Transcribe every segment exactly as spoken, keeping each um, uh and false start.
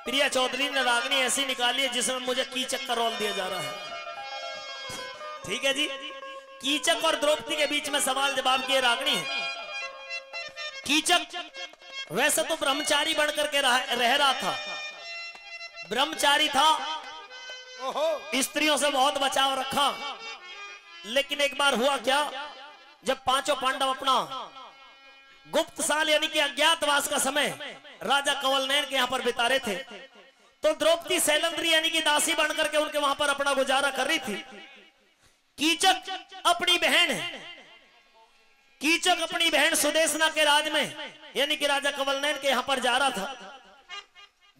प्रिया चौधरी ने रागनी ऐसी निकाली है जिसमें मुझे कीचक का रोल दिया जा रहा है। ठीक है जी, कीचक और द्रौपदी के बीच में सवाल जवाब की रागनी है। कीचक वैसे तो ब्रह्मचारी बन करके रह, रह रहा था, ब्रह्मचारी था, स्त्रियों से बहुत बचाव रखा। लेकिन एक बार हुआ क्या, जब पांचों पांडव अपना गुप्त साल यानी कि अज्ञातवास का समय राजा कंवल नयन के यहाँ पर बिता रहे थे, तो द्रौपदी सैलंद्री यानी कि दासी बन करके उनके वहां पर अपना गुजारा कर रही थी। कीचक अपनी बहन, कीचक अपनी बहन सुदेशना के राज में यानी कि राजा कंवल नयन के यहाँ पर जा रहा था,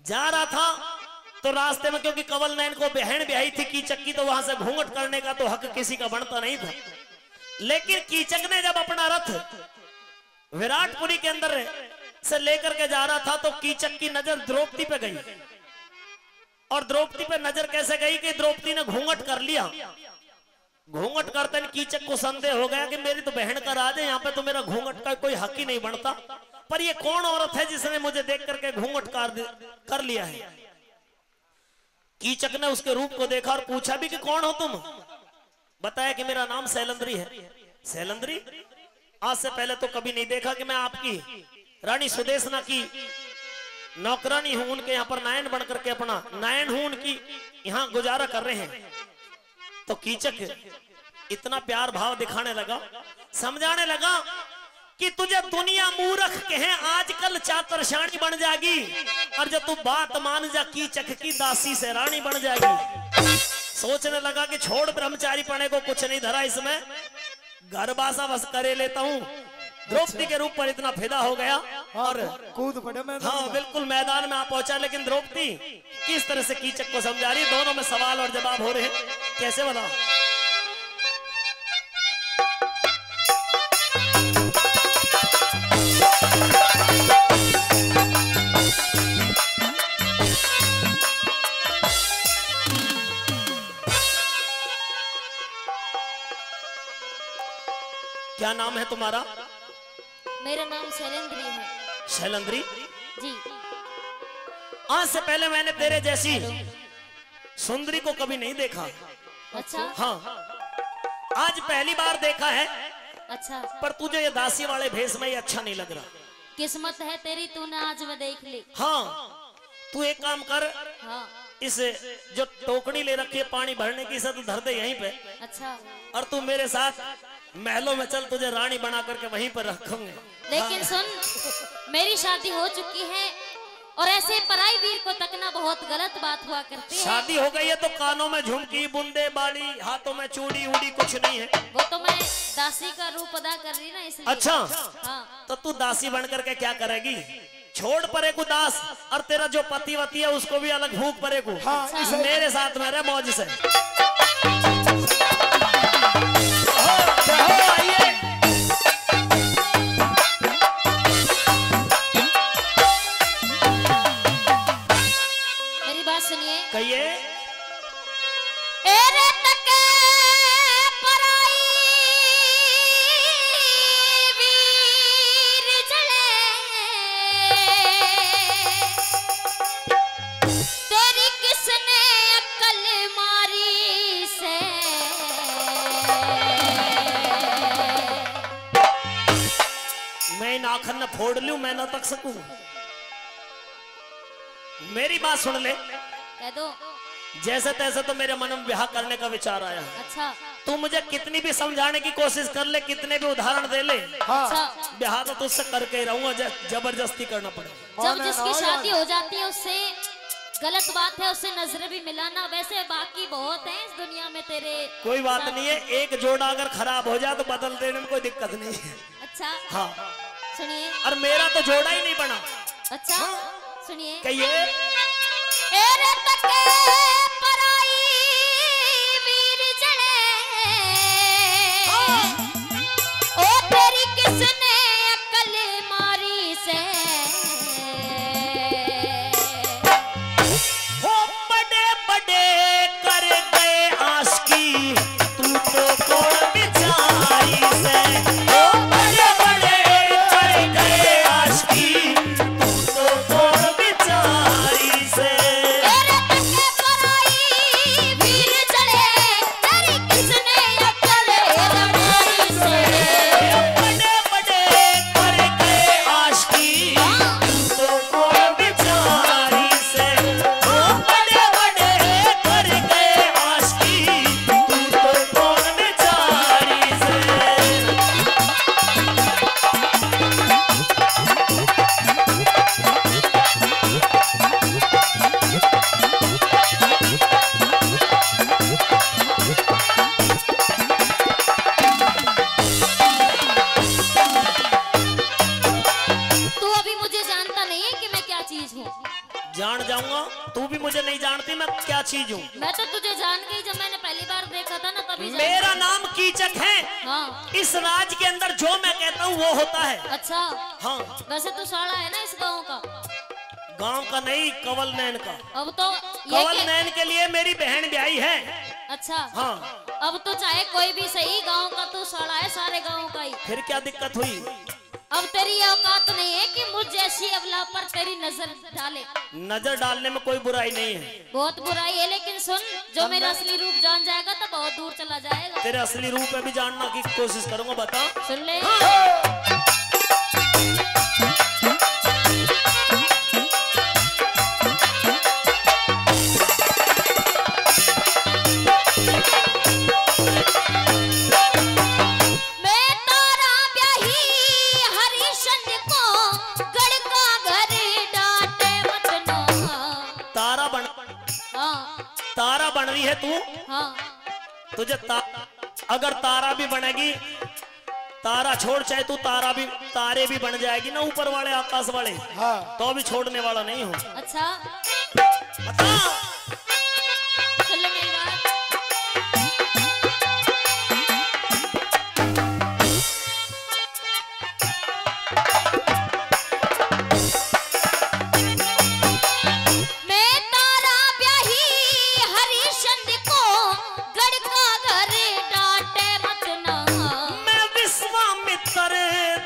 जा रहा था, तो रास्ते में, क्योंकि कंवल नयन को बहन ब्याही थी कीचक की, तो वहां से घूंघट करने का तो हक किसी का बनता नहीं था। लेकिन कीचक ने जब अपना रथ विराटपुरी के अंदर से लेकर के जा रहा था, तो कीचक की नजर द्रौपदी पे गई। और द्रौपदी पे नजर कैसे गई कि द्रौपदी ने घूंघट कर लिया। घूंघट करते ने कीचक को संदेह हो गया कि मेरी तो बहन का राज है, यहाँ पे तो मेरा घूंघट का कोई हक ही नहीं बनता। पर ये कौन औरत है जिसने मुझे देख करके घूंघट कर दि-, कर लिया है? कीचक ने उसके रूप को देखा और पूछा भी कि कौन हो तुम? बताया कि मेरा नाम सैलंद्री है। सैलंद्री, आज से पहले तो कभी नहीं देखा कि मैं आपकी रानी सुदेशना की नौकरानी हूं, उनके यहाँ पर नायन बन करके अपना नायन हूं, उनकी यहाँ गुजारा कर रहे हैं। तो कीचक इतना प्यार भाव दिखाने लगा, समझाने लगा कि तुझे दुनिया मूर्ख कहे, आजकल चातर शाणी बन जाएगी, और जो तू बात मान जा, कीचक की दासी से रानी बन जाएगी। सोचने लगा कि छोड़, ब्रह्मचारी पने को कुछ नहीं धरा इसमें, घर बासा बस करे लेता हूँ। द्रौपदी के रूप पर इतना फिदा हो गया और कूद पड़े मैदान हाँ, में। बिल्कुल मैदान में आ पहुंचा। लेकिन द्रौपदी किस तरह से कीचक को समझा रही है, दोनों में सवाल और जवाब हो रहे हैं। कैसे बताओ? क्या नाम है तुम्हारा? मेरा नाम शैलेंद्री है। शैलेंद्री? जी। आज से पहले मैंने तेरे जैसी सुंदरी को कभी नहीं देखा। अच्छा। हाँ, आज पहली बार देखा है। अच्छा। पर तुझे ये दासी वाले भेष में ये अच्छा नहीं लग रहा। किस्मत है तेरी, तूने आज मैं देख ली। हाँ, तू एक काम कर, हाँ। इस जो टोकनी ले रखी है पानी भरने की, इसे तू धर दे यहीं पे। अच्छा। और तू मेरे साथ महलों में चल, तुझे रानी बना करके वहीं पर रखूंगा। लेकिन हाँ। सुन, मेरी शादी हो चुकी है और ऐसे पराई वीर को तकना बहुत गलत बात हुआ करती है। शादी हो गई है तो कानों में झुमकी, बुंदे, बाली, हाथों में चूड़ी, उड़ी कुछ नहीं है। वो तो मैं दासी का रूप अदा कर रही ना, इसलिए। अच्छा। हाँ। तो तू दासी बन करके क्या करेगी? छोड़ परे को दास, और तेरा जो पति वती है उसको भी अलग फूंक परे को। हाँ, इसे मेरे साथ में रह मौज से। हो, हो, आइए। मेरी बात सुनिए। कहिए। एरे तके पराई वीर जले, तेरी किसने अक्ल मारी से? मैं इन आखन न फोड़ लूं, मैं ना तक सकूं। मेरी बात सुन ले। कह दो। जैसे तैसे तो मेरे मन में ब्याह करने का विचार आया। अच्छा। तू मुझे कितनी भी समझाने की कोशिश कर ले, कितने भी उदाहरण दे ले। हाँ। अच्छा। ब्याह तो तुझसे करके ही रहूंगा, ज-, जबरदस्ती करना पड़ेगा। जब जिसकी शादी हो जाती है उससे गलत बात है, उससे नजरें भी मिलाना। वैसे बाकी बहुत हैं इस दुनिया में तेरे साथ। कोई बात नहीं है, एक जोड़ा अगर खराब हो जाए तो बदल देने में कोई दिक्कत नहीं है। अच्छा। हाँ। सुनिए। और मेरा तो जोड़ा ही नहीं बना। अच्छा। हाँ। सुनिए। कहिए। एरे तके पराई वीर जले। हाँ। ओ तेरी किसने अक्ल मारी से? हो बड़े बड़े कर गए आशिकी, तू तो कौन बिचारी से? ओ बड़े बड़े कर गए आशिकी, तू तो कौन बिचारी जान जाऊंगा। तू भी मुझे नहीं जानती, मैं क्या चीज हूँ। मैं तो तुझे जान गई, जब मैंने पहली बार देखा था ना, तभी जान मेरा गई। नाम कीचक है। हाँ। इस राज के अंदर जो मैं कहता हूँ, वो होता है। अच्छा। हाँ। वैसे तू साला है ना इस गांव का? गांव का नहीं, कंवल नैन का। अब तो ये कंवल के नैन के लिए मेरी बहन ब्याही है। अच्छा। हाँ। अब तो चाहे कोई भी सही, गांव का तू साला है, सारे गांव का ही। फिर क्या दिक्कत हुई? अब तेरी औकात नहीं है कि मुझ जैसी अबला पर तेरी नजर डाले। नजर डालने में कोई बुराई नहीं है। बहुत बुराई है, लेकिन सुन, जो मेरा असली रूप जान जाएगा तो बहुत दूर चला जाएगा। तेरे असली रूप में भी जानना की कोशिश करूंगा, बता। सुन ले। हाँ। मैं तारा ब्याही हरिश्चंद्र को गढ़ का घर डांटे मत ना। तारा बन, हाँ। तारा बन रही है तू। हाँ। तुझे ता-, अगर तारा भी बनेगी, तारा छोड़, चाहे तू तारा भी, तारे भी बन जाएगी ना ऊपर वाले, आकाश वाले, हाँ। तो भी छोड़ने वाला नहीं हूँ। अच्छा। बता। सुन ले मेरी बात। मैं तारा ब्याही हरिश्चंद्र को गढ़ का घर डांटे मत ना। मैं विश्वामित्र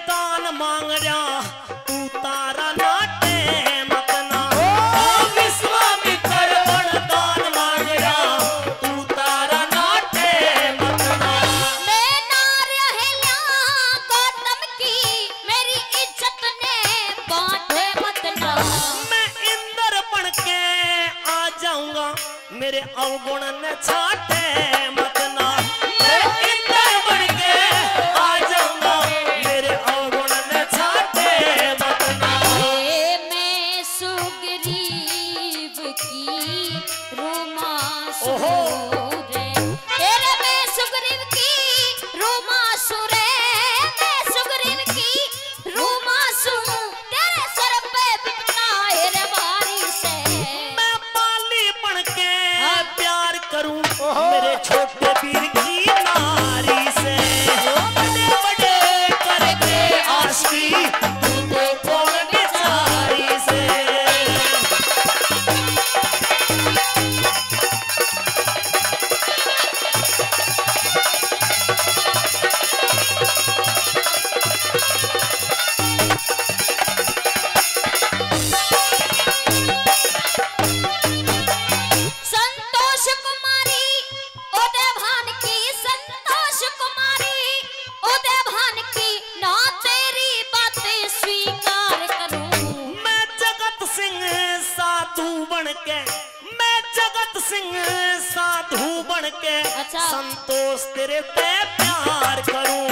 दान मांग रहा, तू तारा नाटे मत ना। ओ विश्वामित्र वरदान मांग रहा, तू तारा नाटे मत ना। मैं नार अहल्या गौतम की, मेरी इज्जत ने बांटे मत ना। मैं इंद्र बन के आ जाऊंगा, मेरे अवगुण ने छाटे मत ना। मैं इंद्र बन के आ जाऊंगा, मेरे अवगुण ने छाटे मत ना। ए मैं सुग्रीव की रूमा ओहो। सूरे, ए रे मैं सुग्रीव की रूमा सूरे, मैं सुग्रीव की रूमा सू, तेरे सर पे बिपता है रे भारी से। मैं बाली बन के हाँ। प्यार करूं ओहो। मेरे छोटे वीर की नारी से। ओ बड़े बड़े करके आशिकी, तू तो कौन बेचारी से। संतोष कुमारी उदय भान की, संतोष कुमारी उदय भान की, ना तेरी बात स्वीकार करूं। मैं जगत सिंह साधु बन के, मैं जगत सिंह साधु बन के अच्छा। संतोष तेरे पे प्यार करूं।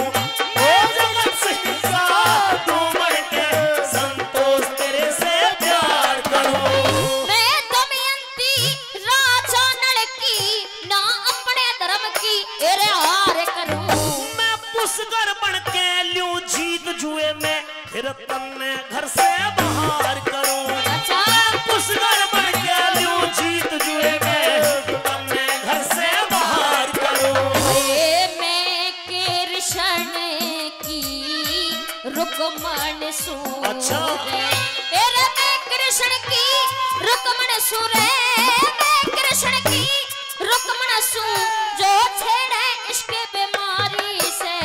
मैं जगत सिंह साधु बन के संतोष तेरे से प्यार करूं। मैं दमयंती राजा नल की ना अपने धर्म की एरे हार करूं। मैं पुष्कर बन के ल्यूं जीत जुए में, फिर तन्ने घर से बाहर करूं। अच्छा। पुष्कर बन के ल्यूं जीत जुए में, तन्ने घर से बाहर करूं। ए मैं कृष्ण की रुक्मण सूं। अच्छा। ए रे मैं कृष्ण की रुक्मण सूं रे, मैं कृष्ण की रुक्मण सूं, जो छेड़े इश्क बीमारी से।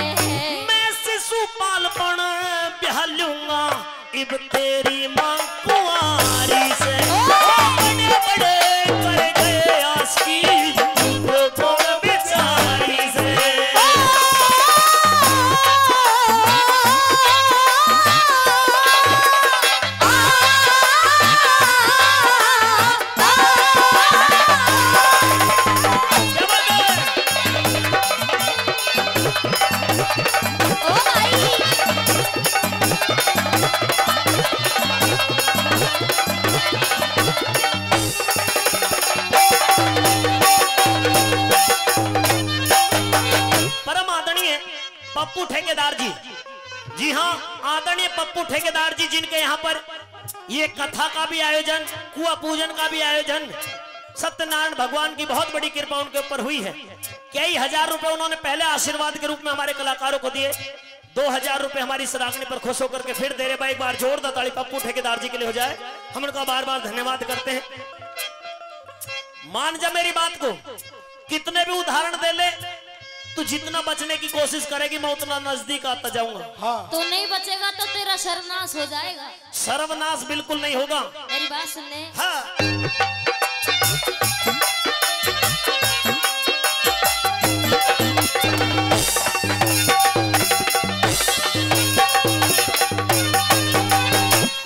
मैं शिशुपाल बन ब्याह लूंगा इब तेरी मां कुंवारी से। ओ! ओ बड़े बड़े कर गए आशिकी, तुझको कौन बेचारी से। ओ! परम आदरणीय पप्पू ठेकेदार जी, जी हाँ, आदरणीय पप्पू ठेकेदार जी, जिनके यहाँ पर ये कथा का भी आयोजन, कुआ पूजन का भी आयोजन सत्यनारायण भगवान की बहुत बड़ी कृपा उनके ऊपर हुई है। कई हजार रुपए उन्होंने पहले आशीर्वाद के रूप में हमारे कलाकारों को दिए। दो हजार रुपए हमारी सरागनी पर खुश होकर के फिर दे रहे भाई। एक बार जोरदार ताली पप्पू ठेकेदार जी के लिए हो जाए, हम उनका बार बार धन्यवाद करते हैं। मान जा मेरी बात को, कितने भी उदाहरण दे ले, तू जितना बचने की कोशिश करेगी, मैं उतना नजदीक आता जाऊंगा। हाँ। तू नहीं बचेगा तो तेरा सर्वनाश हो जाएगा। सर्वनाश बिल्कुल नहीं होगा। मेरी बात सुन ले। हाँ।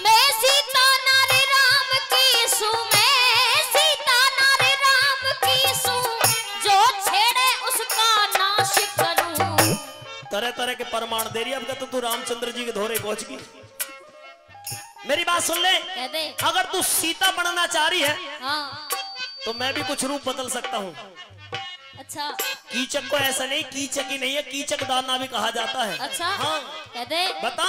मैं सीता नारी राम की सूं, मैं सीता नारी राम की सूं, जो छेड़े उसका नाश करूं। तरह तरह के प्रमाण दे रही है। अब तो तू रामचंद्र जी के धोरे पहुंच गई। मेरी बात सुन ले। कह दे। अगर तू सीता बनना चाह रही है, हाँ। तो मैं भी कुछ रूप बदल सकता हूँ। अच्छा। कीचक को ऐसा नहीं, कीचक ही नहीं है, कीचक दाना भी कहा जाता है। अच्छा। हाँ। कह दे। बता।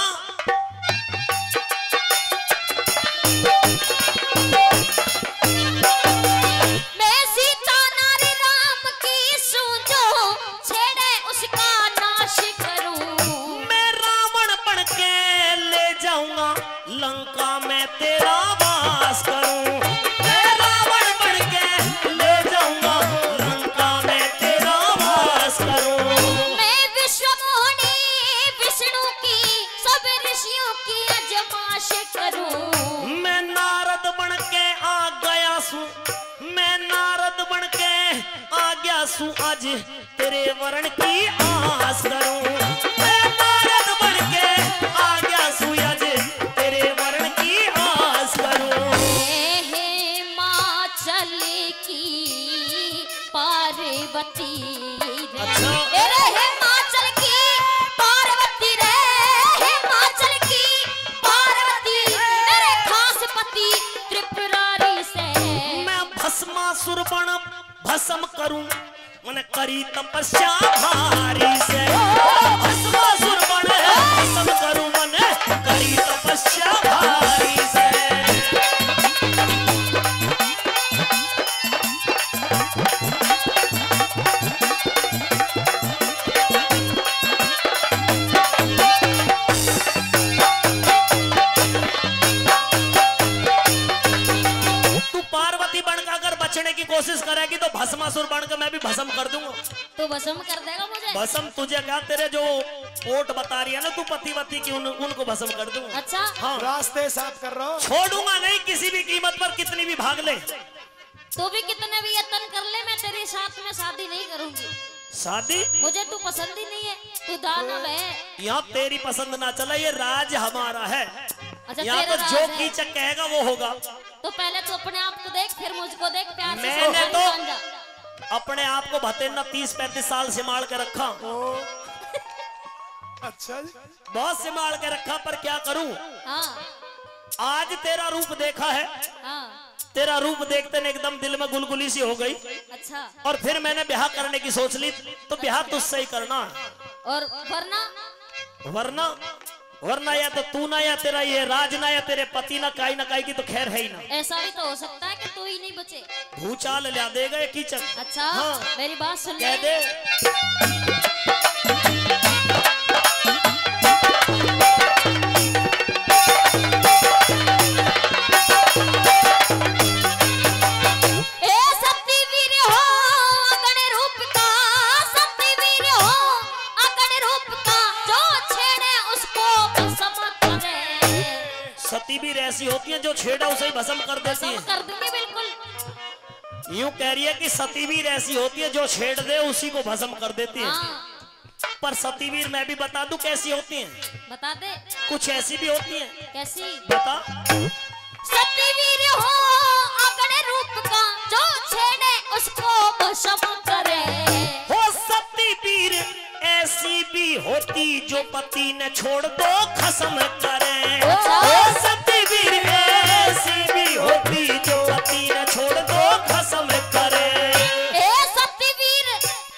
मैं सीता नारी राम की सूं, जो छेड़े उसका नाश करूं। मैं रावण बन के ले जाऊंगा लंका में, तेरा वास करूं। मैं रावण बन के ले जाऊंगा लंका में, तेरा वास करूं। मैं विश्व मोहिनी विष्णु की, सब ऋषियों की आजमाइश करूं। मैं नारद बन के आ गया सूं, मैं नारद बन के आ गया सूं, आज तेरे वरण की आस करूं। मैं नारद बन के आ गया सूं, आज तेरे वरण की आस करूं। हे हिमाचल की पार्वती रे। अच्छा। ए रे हिमाचल की पार्वती रे, हिमाचल की पार्वती, मेरे खास पति त्रिपुरारी से। मैं भस्मासुर बन भस्म करूं, मन करी तपस्या भारी से। भस्मासुर बन भस्म करूं, मन करी तपस्या भारी से। तू पार्वती बनकर अगर बचने की कोशिश करेगी तो भस्मासुर बनकर मैं भी भस्म कर दूंगा। तू भस्म कर देगा मुझे? भस्म तुझे क्या, तेरे जो ओट बता रही है ना तू पतिवती की, उन, उनको भस्म कर दूंगा। अच्छा। हाँ। रास्ते साफ कर रहा हूँ। छोड़ूंगा नहीं किसी भी कीमत पर, कितनी भी भाग ले। तू भी कितने भी यत्न कर ले, मैं तेरे साथ में शादी नहीं करूंगी। शादी? मुझे तू पसंद ही नहीं है, तू दानव है। यहाँ तेरी पसंद ना चला, ये राज हमारा है। अच्छा, यहाँ तेरा तो जो राज है। कीचक कहेगा वो होगा। तो पहले तू अपने आप को देख, फिर मुझको देख, प्यार से मैंने समझा तो नहीं, मान जा। अपने आप को भतेना तीस पैंतीस साल संभाल के रखा। ओ। अच्छा जी। बहुत संभाल के रखा, पर क्या करूं? हाँ। आज तेरा रूप देखा है। हाँ। तेरा रूप देखते ने एकदम दिल में गुलगुली सी हो गई। अच्छा। और फिर मैंने ब्याह करने की सोच ली, तो ब्याह तुझसे ही करना है। और वरना? वरना, वरना या तो तू ना, या तेरा ये राज ना, या तेरे पति ना, काई ना काई की तो खैर है ही ना। ऐसा भी तो हो सकता है कि तू ही नहीं बचे। भूचाल ल्या देगा ये कीचक। अच्छा, हाँ। मेरी बात सुन कह ले। दे। ए सती वीर हो अगण रूप का, सती वीर हो अगण रूप का, जो छेड़े उसको भस्म करे। सती वीर ऐसी होती है, जो छेड़ा उसे ही भस्म कर देती है। भस्म कर दूंगी बिल्कुल। यूं कह रही है कि सतीवीर ऐसी होती है, जो छेड़ दे उसी को भस्म कर देती है। हाँ। पर सतीवीर मैं भी बता दूं कैसी होती हैं? बता दे। कुछ ऐसी भी होती हैं। कैसी? बता। सतीवीर हो अगण रूप का, जो छेड़े उसको भस्म करे। हो सतीवीर ऐसी भी होती जो पति ने छोड़ दो खसम करे। अच्छा। ओ सतीवीर ऐसी भी होती जो पति ने छोड़ दो खसम करे। ए सतीवीर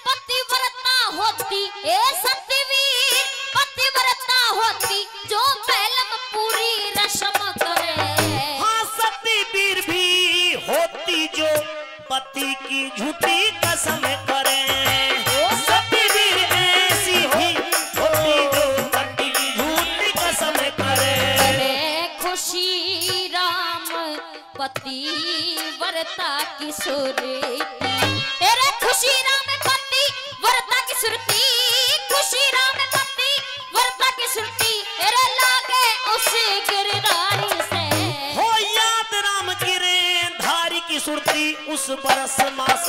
पतिव्रता होती, ए सतीवीर पतिव्रता होती जो पहलम पूरी रस्म करे। जो पति की झूठी कसम करे, सती वीर ऐसी ही होती जो पति की झूठी कसम करे। अरे खुशी राम पतिव्रता की सुरती, तेरे खुशी राम पतिव्रता की सुरती, खुशी राम पतिव्रता की सुरती, तेरे लागे उस गिरधारी से। हो याद राम गिरधारी की सुरती, उस बरस मास